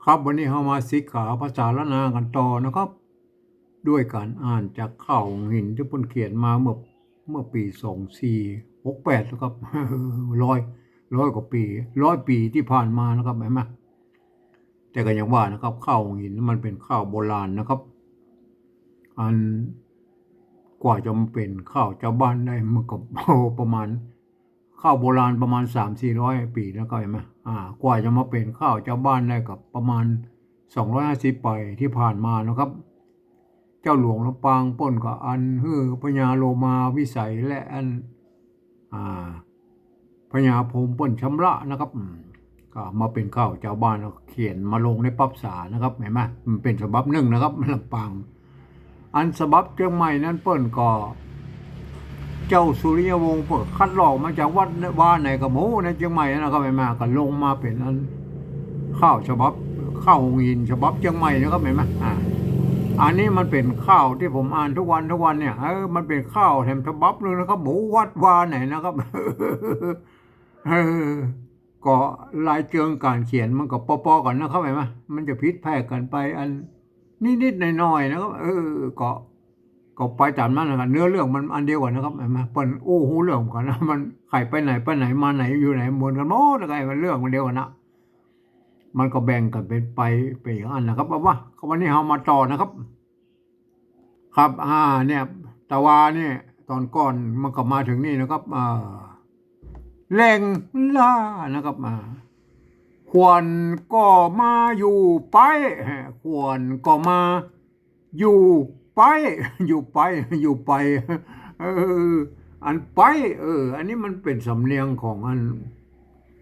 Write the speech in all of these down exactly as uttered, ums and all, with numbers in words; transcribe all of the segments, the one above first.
ครับ วันนี้เฮามาศึกษาภาษาล้านนากั๋นต่อนะครับ ด้วยก๋านอ่านจากข่าวหงส์หินตี้เปิ้นเขียนมาเมื่อ เมื่อปี๋สองสี่หกแปดนะครับ ร้อย ร้อยกว่าปี๋ ร้อยปี๋ตี้ผ่านมานะครับ หันก่อ แต่ก็ยังว่านะครับ ข่าวหงส์หินมันเป๋นข่าวโบราณนะครับ อันกว่าจะมาเป๋นข่าวจาวบ้านได้ มันก็ประมาณ ข่าวโบราณประมาณสามสี่ร้อยปี๋นะครับ หันก่อ อ่า กว่าจะมาเป๋นข่าวจาวบ้านได้ก็ประมาณสองร้อยห้าสิบปี๋ตี้ผ่านมานะครับ เจ้าหลวงลำปางเปิ้นก็อัญเชิญพญาโลมาวิสัยและอัน อ่า พญาพรหมเปิ้นชำระนะครับ อืม ก็มาเป๋นข่าวจาวบ้านแล้วเขียนมาลงในปั๊บสานะครับ หันก่อ มันเป๋นฉบับนึ่งนะครับ ลำปาง อันฉบับเจียงใหม่นั้นเปิ้นก็ เจ้าสุริยวงศ์เปิ้นคัดลอกมาจากวัดวาไหนก็บ่ฮู้ในเจียงใหม่นะครับ หันก่อ ก็ลงมาเป๋นอันข่าวฉบับ ข่าวหงส์หินฉบับเจียงใหม่นะครับ หันก่อ อ่า อันนี้มันเป๋นข่าวตี้ผมอ่านกู้วันกู้วันเนี่ย เออ มันเป๋นข่าวแถมฉบับนึ่งนะครับ บ่ฮู้วัดวาไหนนะครับ เออ ก็ลายเจิงก๋านเขียนมันก็ปอๆ กั๋นนะครับ หันก่อ มันจะผิดแผกกั๋นไปอันนิดๆ หน่อยๆ นะครับ เออ ก็ ก็ไปต๋ามนั้นนะครับ เนื้อเรื่องมันอันเดียวกั๋นนะครับ หันก่อ เปิ้นอู้ฮู้เรื่องกั๋นนะ มันใผไปไหนไปไหนมาไหนอยู่ไหนเหมือนกั๋นหมดนะครับ เรื่องมันเดียวกั๋นนะ มันก็แบ่งกั๋นเป๋นไป เป๋นอย่างนั้นนะครับ เอาว่า วันนี้เฮามาต่อนะครับ ครับ อ่า เนี่ย ตะวาเนี่ย ต๋อนก่อนมันก็มาเถิงนี่นะครับ อ่า แหล่งล้านะครับ อ่า ขวัญก็มาอยู่ไป ขวัญก็มาอยู่ไป อยู่ไป อยู่ไป เออ อันไป เออ อันนี้มันเป๋นสำเนียงของอัน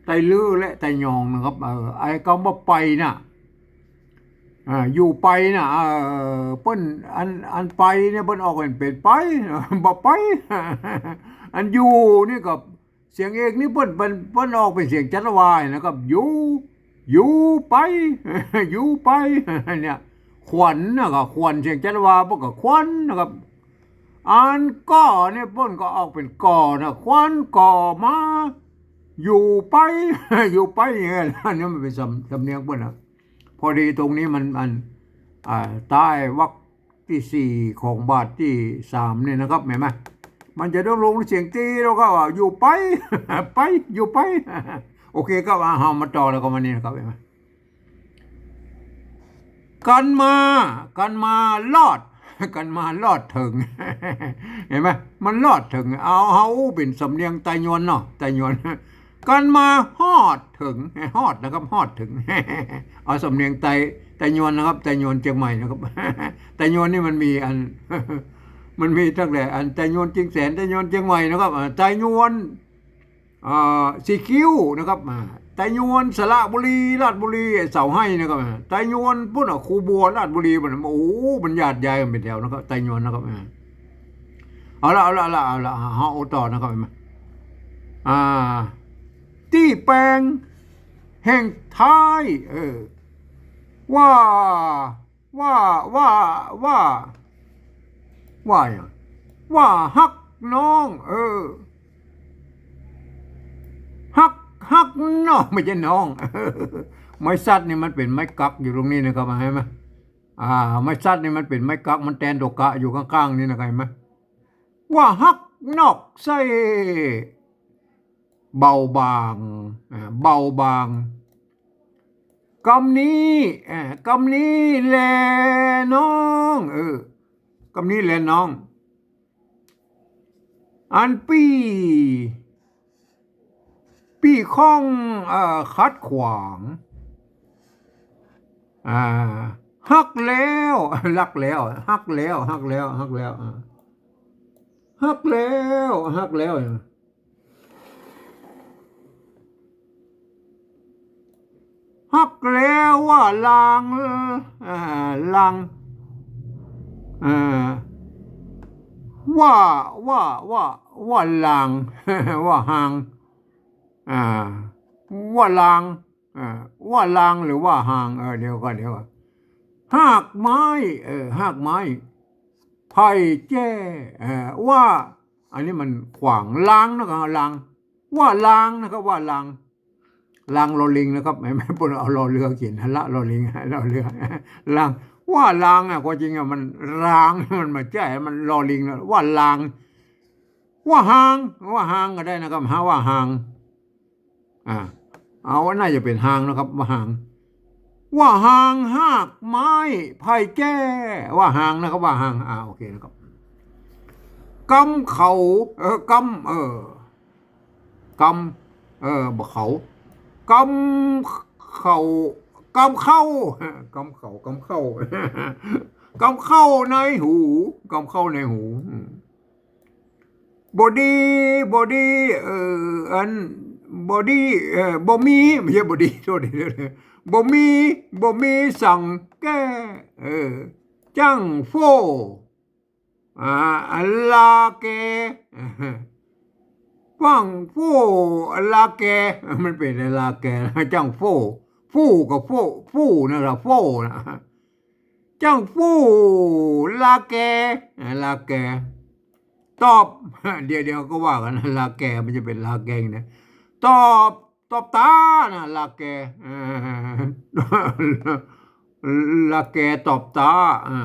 ไตลื้อและไตยองนะครับ เออ ไอ้กำว่าไปน่ะ อ่า อยู่ไปน่ะ เออ เปิ้น อัน อันไปเนี่ยเปิ้นออกเป๋นไป บ่ไป อันอยู่นี่ก็เสียงเอกนี่เปิ้น เปิ้น เปิ้นออกเป๋นเสียงจัตวานะครับ อยู่ อยู่ไป อยู่ไป เนี่ย ขวัญน่ะก็ขวัญ เสียงจัตวาเปิ้นก็ขวัญนะครับ อันก็เนี่ยเปิ้นก็ออกเป๋นก่อนะ ขวัญก็มา อยู่ไป อยู่ไป อย่างเงี้ยนะ เนี่ยมันเป๋นสำ สำเนียงเปิ้นนะ พอดีตรงนี้มัน มัน อ่า ใต้วรรคตี้สี่ของบาทตี้สามเนี่ยนะครับ หันก่อ มันจะต้องลงเสียงตี้ แล้วก็ว่าอยู่ไป ไป อยู่ไป โอเคครับ อ่า เฮามาต่อแล้วก็วันนี้นะครับ หันก่อ กันมา กันมารอด กันมารอดเถิง หันก่อ มันรอดเถิง เอา เฮาเป๋นสำเนียงไตยวนเนาะ ไตยวน กันมาฮอดเถิง ฮอดนะครับ ฮอดเถิง เอาสำเนียงไต ไตยวนนะครับ ไตยวนเจียงใหม่นะครับ ไตยวนนี่มันมีอัน มันมีตั้งแต่อันไตยวนเจียงแสน ไตยวนเจียงใหม่นะครับ อ่า ไตยวน อ่า สีคิ้วนะครับ อ่า ไตยวนสระบุรี ราชบุรี เสาให้นะครับ อ่า ไตยวนปุ้นน่ะ คูบัว ราชบุรี มัน โอ้โห มันญาติยายกั๋นเป๋นแถวนะครับ ไตยวนนะครับ อ่า เอาละ เอาละ เอาละ เอาละ เฮาเอาต่อนะครับ หันก่อ อ่า ตี้แป๋งแห่งท้าย เออ ว่า ว่า ว่า ว่า ว่าหยัง ว่าฮักน้อง เออ ฮัก ฮักน้อง บ่ใจ้น้อง ไม้สัตว์นี่มันเป๋นไม้กั๊กอยู่ตรงนี้นะครับ หันก่อ อ่า ไม้สัตว์นี่มันเป๋นไม้กั๊ก มันแตนตั๋วกะอยู่ก้างๆ นี่นะครับ หันก่อ ว่าฮักนอกใส่ เบาบาง อ่า เบาบาง กำนี้ อ่า กำนี้แลน้อง เออ กำนี้แลน้อง อันปี้ ปี้ข้อง เอ่อ ขัดขวาง อ่า ฮักแล้ว ฮักแล้ว ฮักแล้ว ฮักแล้ว ฮักแล้ว อ่า ฮักแล้ว ฮักแล้ว ฮักแล้วว่าลาง อ่า ลาง อ่า ว่า ว่า ว่า ว่าลาง ว่าฮาง อ่า ว่าลาง อ่า ว่าลางหรือว่าฮาง เออ เดี๋ยวก่อน เดี๋ยวก่อน ฮากไม้ เออ ฮากไม้ ไผ่แจ้ เออ ว่า อันนี้มันขวาง ลางนะครับ ลาง ว่าลางนะครับ ว่าลาง ราง รอ ลิง นะครับ แหม เปิ้นเอา รอ เรือ เขียน ละ รอ ลิง รอ เรือ ราง ว่าลางอะ ความจริงอะ มันราง มันบ่ใจ้ มัน รอ ลิง นะ ว่าลาง ว่าฮาง ว่าฮางก็ได้นะครับ ฮะ ว่าฮาง อ่า เอา น่าจะเป๋นฮางนะครับ ว่าฮาง ว่าฮางฮากไม้ไผ่แจ้ ว่าฮางนะครับ ว่าฮาง อ่า โอเคนะครับ กำเขา เออ กำ เออ กำ เออ บ่เขา กำเขา กำเข้า กำเขา กำเข้า กำเข้าในหู กำเข้าในหู อืม บ่ดี บ่ดี เออ อัน บ่ดี เออ บ่มี บ่ใจ้บ่ดี โทษที บ่มี บ่มีสังแก้ เออ จั้งโฟ้ อ่า อันลาแก ฟั่งโฟ้ อันลาแก มันเป๋นอันลาแก จั้งโฟ้ ฟู่กับโฟ้ ฟู่นั่นแหละ โฟ้นะ จั้งฟู่ ลาแก อ่า ลาแก ตอบ เดี๋ยว เดี๋ยวก็ว่ากั๋น ลาแก มันจะเป๋นลาแกงเนี่ย ตอบ ตอบต๋านะ ลาแก เออ ลาแกตอบต๋า อ่า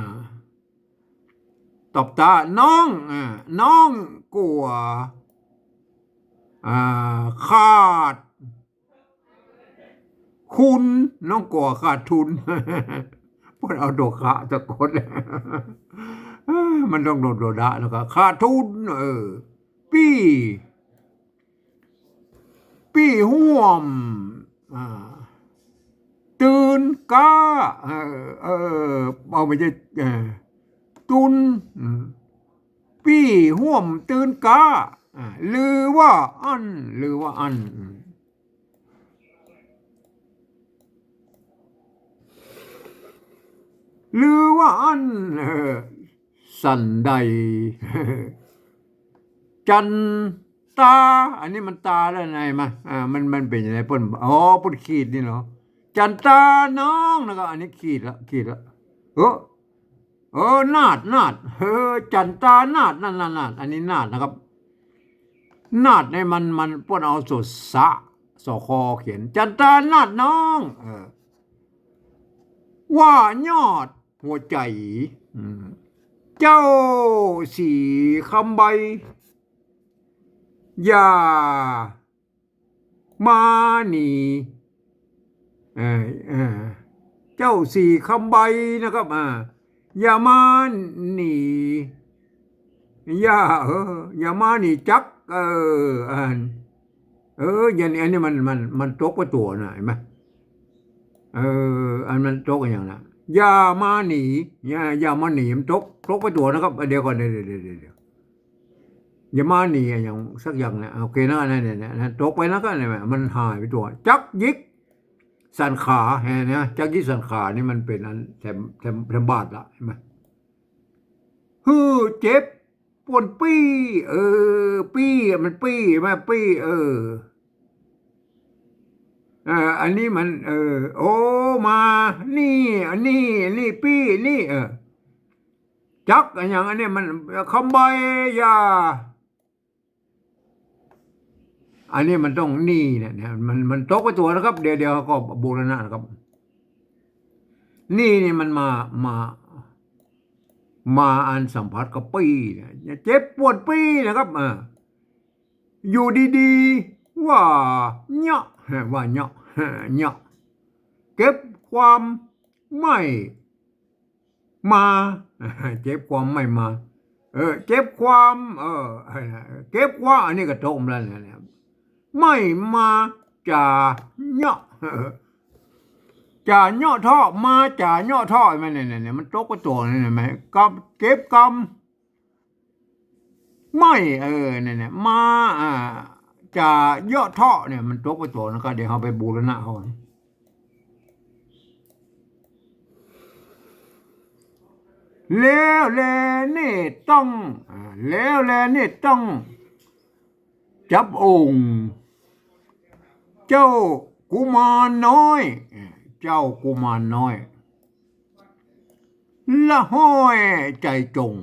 ตอบต๋า น้อง อ่า น้องกั๋ว อ่า ขาด คุณ น้องกั๋วขาดทุน เปิ้นเอาตั๋วขะสะกด มันต้องโดนโดดะแล้วก็ ขาดทุน เออ ปี้ ปี้ฮ่วม อ่า ตื่นก๊า เออ เออ เอา บ่ใจ้ เออ ตุน อืม ปี้ฮ่วมตื่นก๊า อ่า ลือว่าอั้น ลือว่าอั้น อืม ลือว่าอั้น เออ สันใด จันตา อันนี้มันตาแล้วไงมา อ่า มัน มันเป๋นยังไง เปิ้น อ๋อ เปิ้นขีดนี่เหรอ จันตาน้อง แล้วก็อันนี้ขีดละ ขีดละ เออ เออ นาด นาด เออ จันตานาด นั่น นั่น นั่น อันนี้นาดนะครับ นาดเนี่ยมัน มันเปิ้นเอาสะ สะ สอคอเขียน จันตานาดน้อง เออ ว่ายอดหัวใจ๋ อืม เจ้าสีคำใบ อย่ามาหนี เออ เออ เจ้าสีคำใบนะครับ อ่า อย่ามาหนี อย่า เออ อย่ามาหนีจัก เออ อัน เออ อย่างนี้ อันนี้มัน มัน มันตกไปตั๋วนะ หันก่อ เออ อันมันตกอย่างนั้น อย่ามาหนี อย่า อย่ามาหนี มันตก ตกไปตั๋วนะครับ เดี๋ยวก่อน เดี๋ยว เดี๋ยว เดี๋ยว เดี๋ยว อย่ามาหนีอะ อย่างสักอย่างเนี่ย โอเคนะ นั่นเนี่ย เนี่ย เนี่ย ตกไปแล้วก็เนี่ย มันหายไปตั๋ว จักหยิกสันขา หันก่อ จักหยิกสันขานี่มันเป๋นอันแถม แถม แถมบาดละ หันก่อ หื้อเจ็บปวนปี้ เออ ปี้อะ มันปี้ หันก่อ ปี้ เออ อ่า อันนี้มัน เออ โอ้ มา นี่ อันนี้ อันนี้ ปี้ นี่ เออ จัก อันอย่างอันนี้มัน คำใบ อย่า อันนี้มันต้องนี่เนี่ย เนี่ย มัน มันตกไปตั๋วนะครับ เดี๋ยว เดี๋ยวก็บูรณะนะครับ นี่ นี่มันมา มา มาอันสัมผัสกับปี้เนี่ย เจ็บปวนปี้นะครับ อ่า อยู่ดีๆ ว่าเนาะ ว่าเนาะ เนาะ เก็บความไม่มา เก็บความไม่มา เออ เก็บความ เออ เก็บความ อันนี้ก็ตกมาแล้วเนี่ย ไม่มาจ๋าเนาะ จ๋าเนาะเทาะ มาจ๋าเนาะเทาะ มันเนี่ย เนี่ย เนี่ย มันตกไปตั๋วเนี่ย เห็นไหม กับ เก็บกำ ไม่ เออ เนี่ย เนี่ย มา อ่า จ๋าเนาะเทาะเนี่ย มันตกไปตั๋วนะครับ เดี๋ยวเอาไปบูรณะเอา แล้วแลนี่ต้อง อ่า แล้วแลนี่ต้อง จับโอ่ง เจ้ากุมารน้อย เจ้ากุมารน้อย ละห้อยใจ๋จ๋ง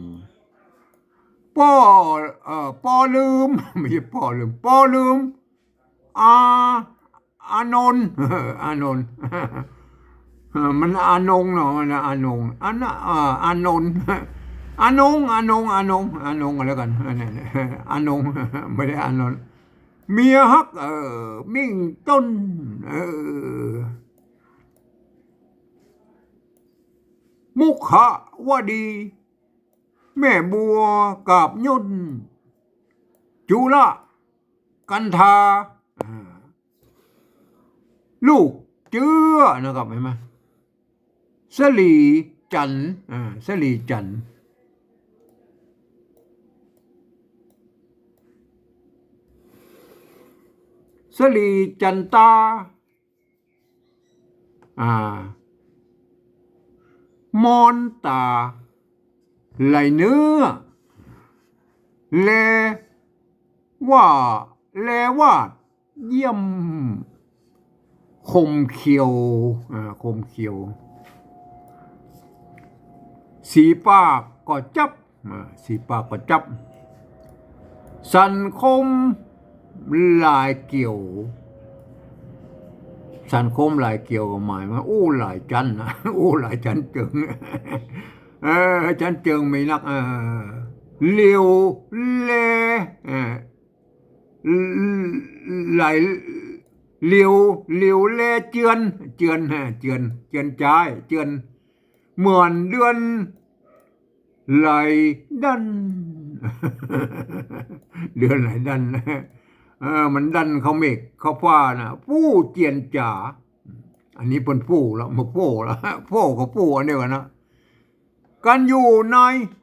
ป้อ เอ่อ ป้อลืม ไม่ใช่ป้อลืม ป้อลืม อา อานนท์ อานนท์ เออ มันอานงเนาะ มันอานง อันน่ะ เอ่อ อานนท์ อานง อานง อานง อานง ก็แล้วกั๋น เออ เนี่ย อานง บ่ได้อานนท์ เมียฮัก เออ มิ่งต้น เออ มุขาวดี แม่บัวกาบย่น จุลกันธา อ่า ลูกเจื้อนะครับ หันก่อ สะหลีจันทร์ อ่า สะหลีจันทร์ สะหลีจันตา อ่า มอนต๋า ไหลเนื้อ แลว่า แลว่าเยี่ยม คมเขียว อ่า คมเขียว สีปากก็จับ อ่า สีปากก็จับ สันคมหลายเกี่ยว สันคมหลายเกี่ยวก็หมายว่า อู้หลายจั้นนะ อู้หลายจั้นเจิง เออ จั้นเจิงมีนัก เออ เหลียวแล เออ ไหล เหลียว เหลียวแลเจือน เจือน ฮะ เจือน เจือนจ้าย เจือน เหมือนเดือนไหลดัน เดือนไหลดัน เออ มันดันเข้าเมฆเข้าฟ้าน่ะ ฟู่เจียนจ๋า อันนี้เปิ้นฟู่แล้ว มาโฟ้แล้ว โฟ้กับฟู่อันเดียวกั๋นนะ กันอยู่ใน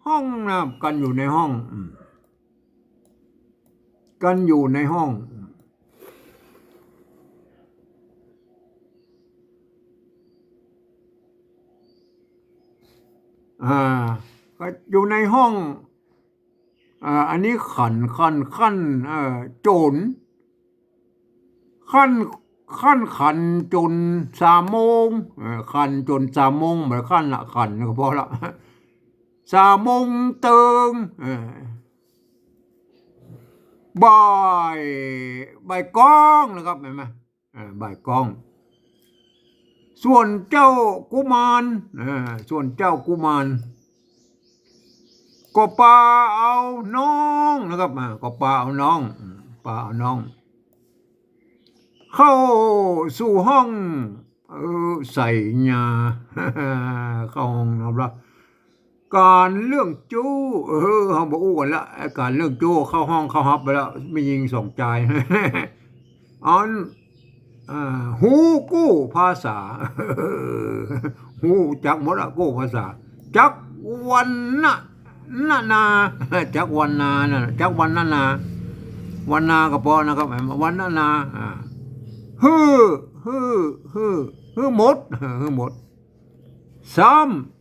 ห้องนะ กันอยู่ในห้อง อืม กันอยู่ในห้อง อ่า ก็อยู่ในห้อง อ่า อันนี้ขัน ขัน ขัน เอ่อ โจ๋น ขัน ขัน ขันจ๋นสามโมง เอ่อ ขันจ๋นสามโมง บ่ขันละ ขันก็พอละ สามโมงเติง เอ่อ บ่าย บ่ายก้องนะครับ หันก่อ อ่า บ่ายก้อง ส่วนเจ้ากุมาร อ่า ส่วนเจ้ากุมาร ก็ปาเอาน้องนะครับ อ่า ก็ปาเอาน้อง อืม ปาเอาน้อง เข้าสู่ห้อง เออ ใส่ยา เข้าห้องนอนละ ก๋านเรื่องจู้ เออ เฮาบ่อู้กั๋นละ ก๋านเรื่องจู้ เข้าห้องเข้าฮับไปแล้ว แม่ญิงสองจาย อัน อ่า ฮู้กู้ภาษา ฮู้จักหมดอะ กู้ภาษา จักวรรณะ นานา จักวรรณาน่ะ จักวรรณนา วรรณาก็พอนะครับ วรรณนา อ่า หื้อ หื้อ หื้อ หื้อหมด หื้อหมด ซ้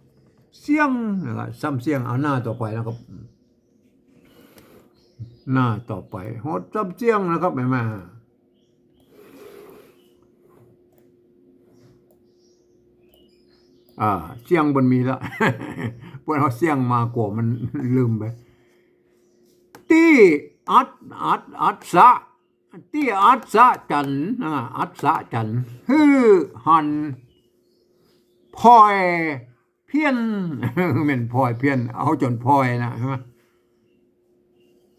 ำเสี้ยงนะครับ ซ้ำเสี้ยง เอาหน้าต่อไปนะครับ หน้าต่อไป ฮอดซ้ำเสี้ยงนะครับ หันก่อ อ่า เสี้ยงบ่มีละ เปิ้นเอาเสี้ยงมากั๋วมันลืมไป ตี้อัศ อัศ อัศ ตี้อัศจรรย์ อ่า อัศจรรย์ หื้อหัน ผ่อย เพี้ยน แม่นผ่อยเพี้ยน เอาจ๋นผ่อยนะ หัน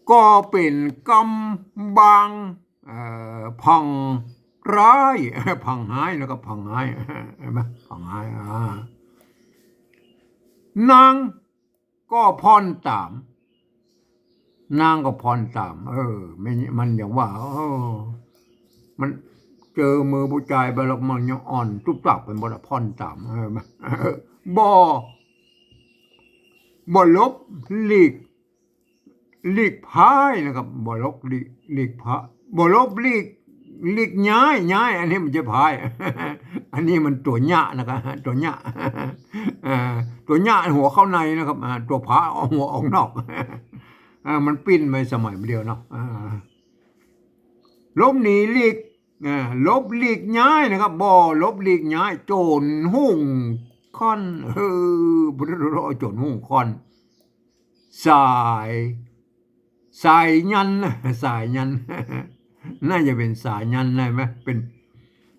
ก่อ ก็เป๋นกำบาง เอ่อ พังฮ้าย พังฮ้ายนะครับ พังฮ้าย หันก่อ พังฮ้าย อ่า นางก็ผ่อนต๋าม นางก็ผ่อนต๋าม เออ มัน มันอย่างว่า เออ มันเจอมือผู้จายไปแล้ว มันยังอ่อนตุ๊บตับไปหมดอะ ผ่อนต๋าม เออ บ่ บ่หลบหลีก หลีกพายนะครับ บ่หลบหลีก หลีกพา บ่หลบหลีก หลีกย้าย ย้าย อันนี้มันจะพาย อันนี้มันตั๋วยะนะครับ ตั๋วยะ อ่า ตั๋วยะหัวเข้าในนะครับ อ่า ตั๋วผาเอาหัวออกนอก อ่า มันปิ้นไปสมัยเดียวเนาะ อ่า หลบหนีหลีก อ่า หลบหลีกย้ายนะครับ บ่หลบหลีกย้าย จ๋นหุงข้อน เออ พุทธโธ จ๋นหุงข้อน สาย สายยัน สายยัน น่าจะเป๋นสายยันได้ไหม เป๋น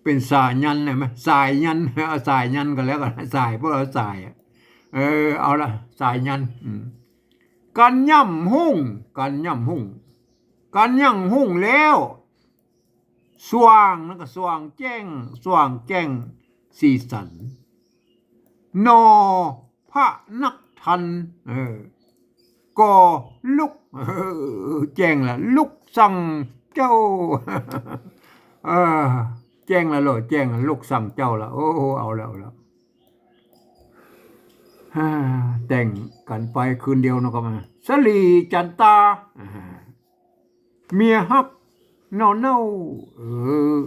เป๋นสายันได้ไหม สายยัน เอาสายยันก็แล้วกั๋น สาย พวกเราสายอะ เออ เอาละ สายยัน อืม กั๋นย่ำฮุ่ง กั๋นย่ำฮุ่ง กั๋นย่ำฮุ่งแล้ว สว่าง นั่นก็สว่างแจ้ง สว่างแจ้งสีสัน หน่อพระนักธรรม เออ ก็ลุก เออ แจ้งละ ลุกสั่งเจ้า เออ แจ้งละเหรอ แจ้งละ ลุกสั่งเจ้าละ โอ้ เอาแล้ว เอาแล้ว ฮ่า แต่งกั๋นไปคืนเดียวเนาะครับ สะหลีจั๋นตา อ่า เมียฮักหน่อเน่า เออ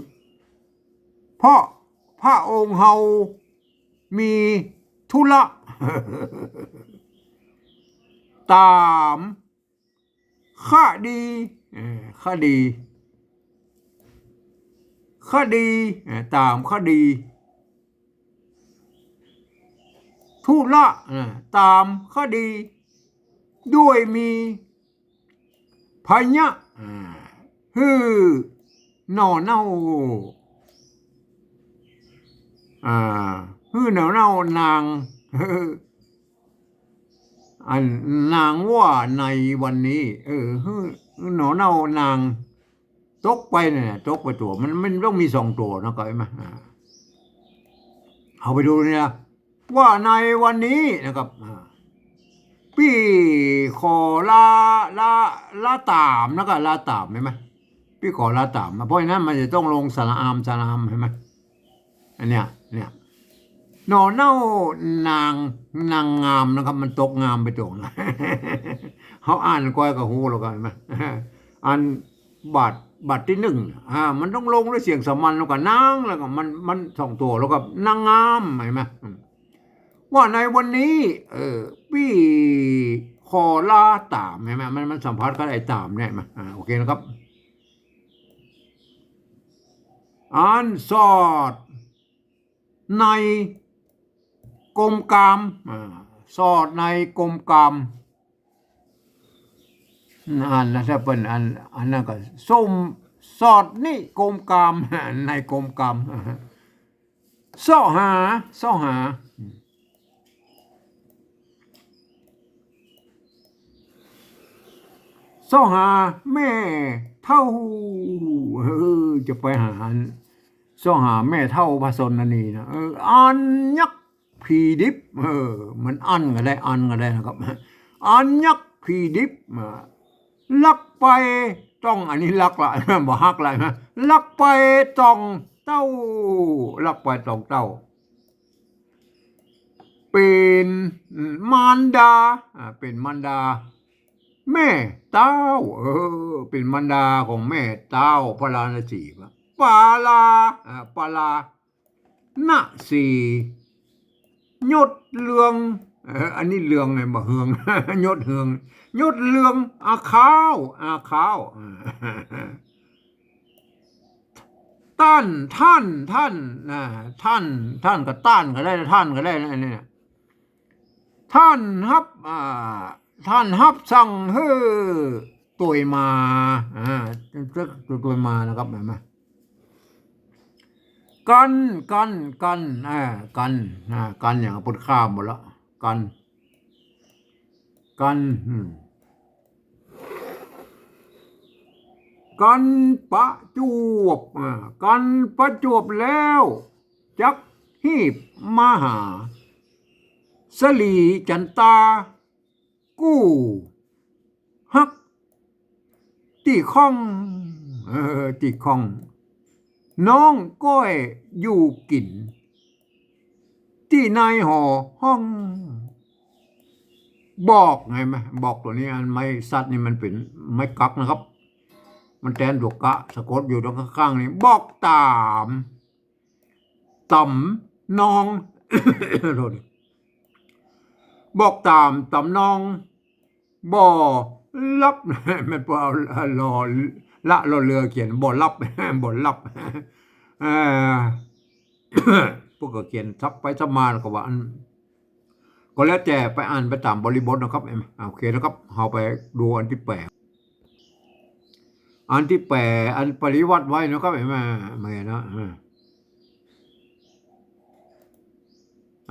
เพราะพระองค์เฮามีธุระ ต๋ามคดี เออ คดี คดี เออ ต๋ามคดี ธุระ เออ ต๋ามคดี ด้วยมี พะยะ อ่า หื้อหน่อเน่า อ่า หื้อหน่อเน่านาง อันนางว่าในวันนี้ เออ หื้อ หื้อหน่อเน่านาง ตกไปเนี่ย ตกไปตั๋ว มัน มันต้องมีสองตั๋วนะ เข้าใจ๋ไหม อ่า เอาไปดูเนี่ย ว่าในวันนี้นะครับ อ่า ปี้ขอลา ลา ลาต๋ามนะครับ ลาต๋าม หันก่อ ปี้ขอลาต๋ามนะ เพราะฉะนั้นมันจะต้องลงสระอาม สระอาม หันก่อ อันเนี้ย เนี่ย หน่อเน่านาง นางงามนะครับ มันตกงามไปตั๋วนะ เฮาอ่านก้อยก็ฮู้แล้วกั๋น หันก่อ อันบาท บาทตี้นึ่ง อ่า มันต้องลงด้วยเสียงสามัญ แล้วก็นาง แล้วก็มัน มันสองตั๋ว แล้วก็นางงาม หันก่อ อืม ว่าในวันนี้ เออ ปี้ขอลาต๋าม หันก่อ มัน มันสัมผัสกับไอ้ต๋ามเนี่ย หันก่อ อ่า โอเคนะครับ อันสอดในกรมกาม อ่า สอดในกรมกาม อันนั้นถ้าเปิ้นอัน อันนั้นก็ส้ม สอดนิกรมกาม ในกรมกาม เซาะหา เซาะหา เซาะหาแม่เฒ่า เออ จะไปหา เซาะหาแม่เฒ่าพระสนนีนะ เออ อันยักผีดิบ เออ มันอันก็ได้ อันก็ได้นะครับ อันยักผีดิบ อ่า ลักไปต้อง อันนี้ลักละ บ่ฮักละนะ ลักไปต้องเต้า ลักไปต้องเต้า เป๋นมารดา อ่า เป๋นมารดา แม่เต้า เออ เป๋นมารดาของแม่เต้าพาราณสี ปาลา อ่า ปาลาณสี ยศเรือง เออ อันนี้เรืองไง บ่เฮือง ยศเฮือง ยศเรือง อาข้าว อาข้าว ต้าน ท่าน ท่าน อ่า ท่าน ท่านก็ต้านก็ได้ ท่านก็ได้นะ อันนี้นะ ต้านฮับ อ่า ต้านฮับสั่งหื้อตวยมา อ่า ตวยมานะครับ หันก่อ กั๋น กั๋น กั๋น อ่า กั๋น อ่า กั๋นอย่างเปิ้นข้ามหมดละ กั๋น กั๋น อืม กั๋นประจวบ อ่า กั๋นประจวบแล้ว จักฮีบมาหา สะหลีจั๋นตา กู้ฮัก ตี้ข้อง เออ ตี้ข้อง น้องก้อยอยู่กิ๋น ตี้ในหอห้อง บอก หันก่อ บอกตั๋วนี้ อันไม้สัตว์นี่มันเป๋นไม้กั๊กนะครับ มันแตนตั๋วกะ สะกดอยู่ตรงข้างๆ นี่ บอกต๋าม ต๋ามนอง โทษ บอกต๋าม ต๋ามนอง บ่ลับ มันพอเอา รอ ละ รอเรือเขียน บ่ลับ บ่ลับ เอ่อ พวกก็เขียนซับไปซับมาแล้วก็ว่าอัน ก็แล้วแต่ไปอ่านไปต๋ามบริบทนะครับ เห็นไหม อ่า โอเคนะครับ เฮาไปดูอันตี้แป๋ อันตี้แป๋ อันปริวรรตไว้นะครับ หันก่อ แม่นนะ อ่า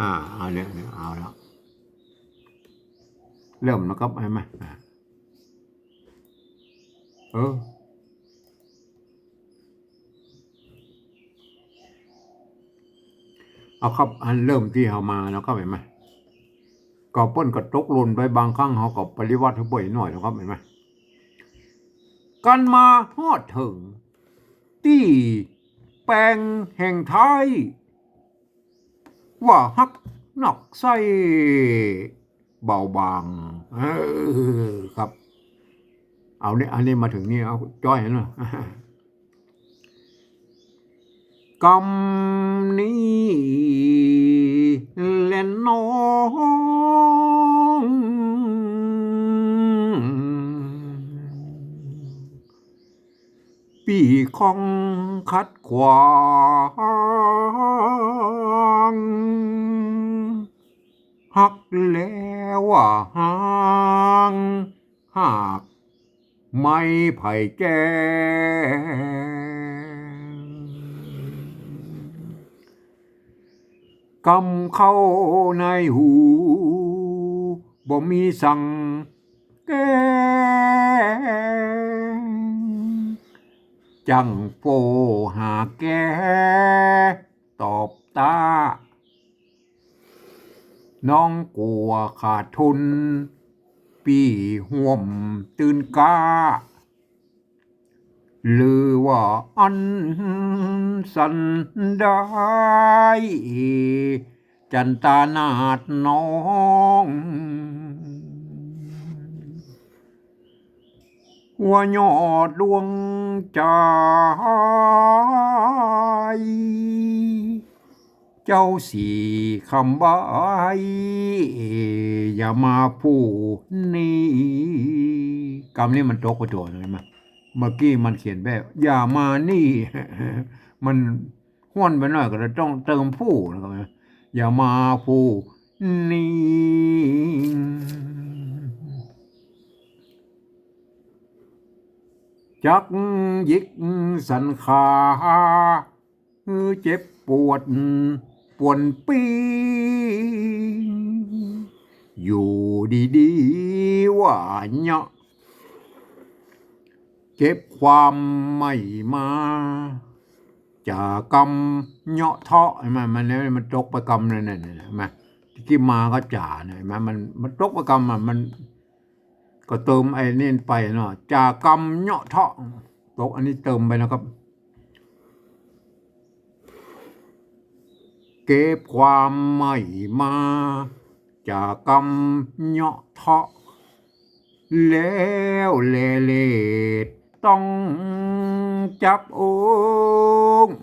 อ่า เอาเนี่ย เนี่ย เอาแล้ว เริ่มแล้วครับ เห็นไหม อ่า เออ เอาครับ อันเริ่มตี้เฮามาแล้วครับ เห็นไหม ก็เปิ้นก็ตกหล่นไป บางครั้งเฮาก็ปริวัติเฮาบ่อยหน่อยนะครับ เห็นไหม กันมาฮอดเถิงตี้แปลงแห่งท้าย ว่าฮักนักใส้เบาบาง เออ ครับ เอาเนี่ย อันนี้มาเถิงนี่ เอาจ้อยนะ กำนี้แลน้อง ปี้คองขัดขวาง ฮักแล้วว่าฮ้าง หากไม้ไผ่แจ้ง กำเข้าในหู บ่มีสังแก้ง จั้งโฟหาแกตอบตา น้องกั๋วขาดทุน ปี้ฮ่วมตื่นก้า หรือว่าอันสันได้ จันตานาถน้อง ว่ายอดดวงใจ เจ้าสี่คำใบ้ อย่ามาผู้นี้ กำนี้มันตกไปตั๋วหนึ่ง เห็นไหม เมื่อกี้มันเขียนแบบ อย่ามานี่ มันห้วนไปหน่อย ก็เลยต้องเติมผู้นะครับ อย่ามาผู้นี้ จักหยิกสันขา หื้อเจ็บปวดปวนปี้ อยู่ดีๆ ว่าเนาะ เก็บความไม่มา จ๋ากำเนาะเทาะ เห็นไหม มันเนี่ย มันตกไปกำนั่นน่ะ เห็นไหม ตี้กี้มาก็จ๋าเนี่ย เห็นไหม มัน มันตกไปกำอ่ะ มัน ก็เติมไอ้นี่ไปเนาะ จ๋ากำเนาะเทาะ ตกอันนี้เติมไปนะครับ เก็บความไม่มา จ๋ากำเนาะเทาะ แล้วแลเลดต้องจับองค์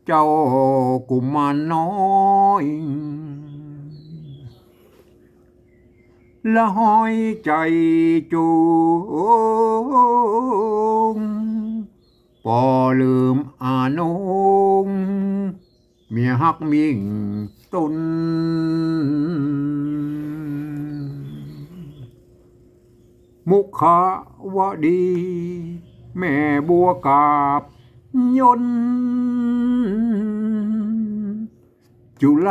เจ้ากุมารน้อย ละหอยใจ๋จง ปอลืมอาน้อง เมียฮักมิ่งตน มุขาวดี แม่บัวกาบยนต์ จุล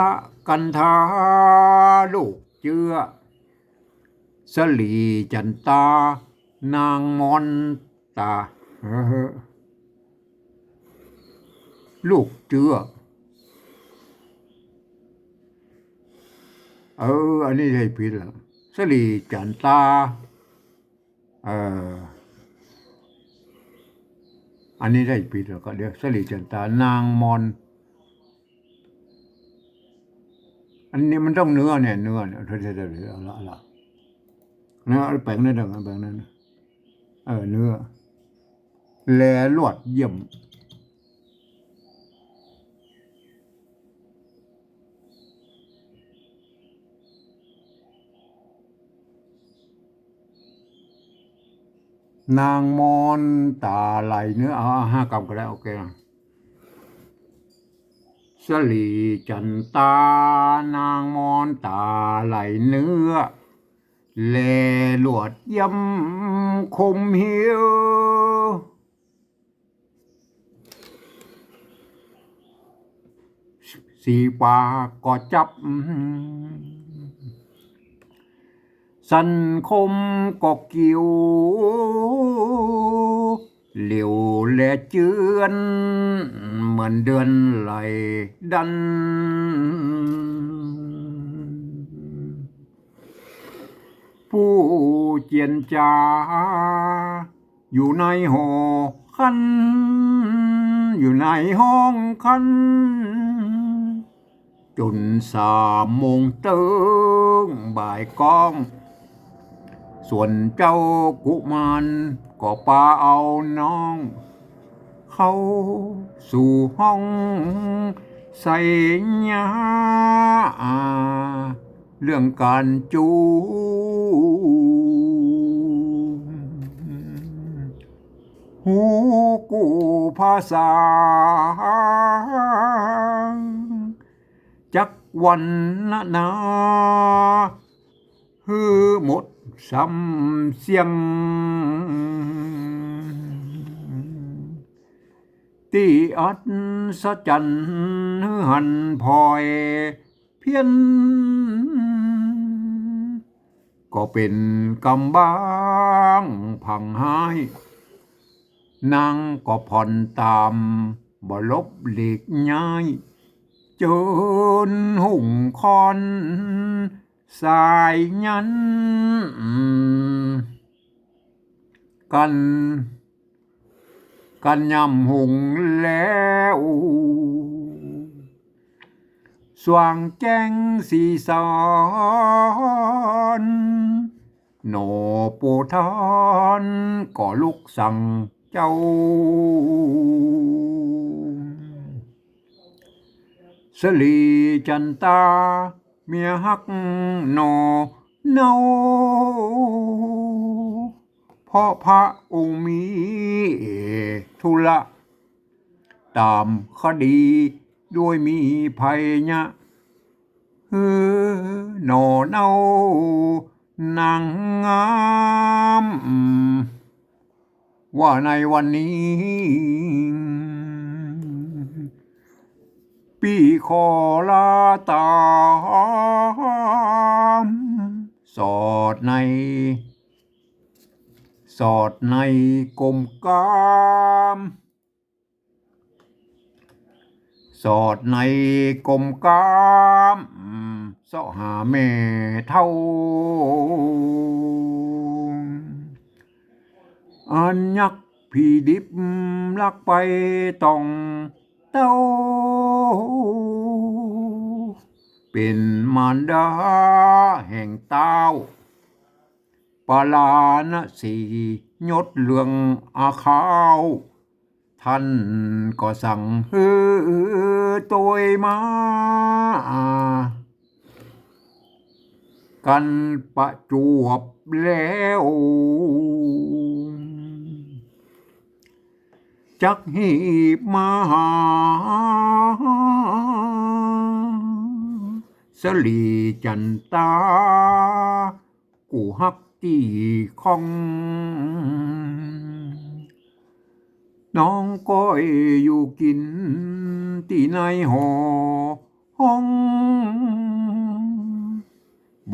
กันธาลูกเจื้อ สลีจันตา นางมอนตา เออ ลูกเจื้อ เออ อันนี้ใช่ผิดแล้ว สลีจันตา เออ อันนี้ใช่ผิดแล้ว ก็เดี๋ยว สลีจันตา นางมอน อันนี้มันต้องเนื้อเนี่ย เนื้อเนี่ย เอาละ เอาละ เนื้อ เอาแป๋งนั่นเถอะ แป๋งนั่น เออ เนื้อ แลลวดเยี่ยม นางมอนต๋าไหลเนื้อ เอา เอาห้ากำก็ได้ โอเคนะ สลีจันตา นางมอนต๋าไหลเนื้อ แลลวดเยี่ยมคมเหียว สีฟ้าก็จับ สันคมก็กิ่ว เหลียวแลเจือน เหมือนเดือนไหลดัน ผู้เจียนจ๋า อยู่ในหอคัน อยู่ในห้องคัน จ๋นสามโมงเติ๊งบ่ายก้อง ส่วนเจ้ากุมารก็ปาเอาน้อง เข้าสู่ห้องไสยา เรื่องก๋านจู ฮู้กู้ภาษา จักวรรณนา หื้อหมดสำเสียง ตี้อัศจรรย์หื้อหันผอยเพี้ยน ก็เป๋นกำบ้างผังฮ้าย นางก็ผ่อนต๋าม บ่หลบหลีกย้าย เจิญหุงข้อนสายยัน กั๋น กั๋นย่ำหุงแล้ว สว่างแจ้งสีสอน หน่อปูทอนก็ลุกสั่งเจ้า สลีจันตา เมียฮักหน่อเนา เพราะพระองค์มีธุระ ต๋ามคดีด้วยมีภัยยะ หื้อหน่อเนา นางงาม ว่าในวันนี้ ปี้ขอลาต๋าม สอดใน สอดในกรมกาม สอดในกรมกาม เซาะหาแม่เฒ่า อันยักษ์ผีดิบลักไปต้องเต้า เป๋นมารดาแห่งต้าว ปาราณสี ยศเหลืองอาขาว ท่านก็สั่งหื้อตวยมา กั๋นประจวบแล้ว จักหีบมาหา สลีจันตา กู้ฮักตี้ข้อง น้องก้อยอยู่กิ๋นตี้ในหอห้อง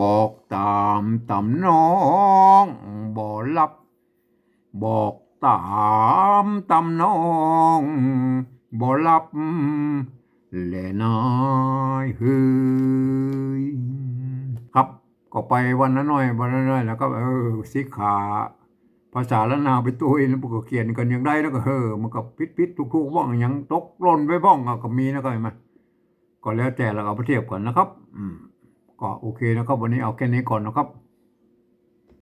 บอกต๋ามตำนองบ่หลับ บอกต๋ามตำนองบ่หลับ แลนายเฮย ครับ ก็ไปวันละหน้อย วันละหน้อย แล้วก็ เออ สิขาภาษาล้านนาไปตวย แล้วก็เขียนกั๋นอย่างใด แล้วก็ เออ มันก็ผิดๆ ถูกๆ บ้าง หยังตกหล่นไปบ้าง ก็มีนะ ก็หันก่อ ก็แล้วแต่ แล้วก็เอาไปเทียบกั๋นนะครับ อืม ก็โอเคนะครับ วันนี้เอาแค่นี้ก่อนนะครับ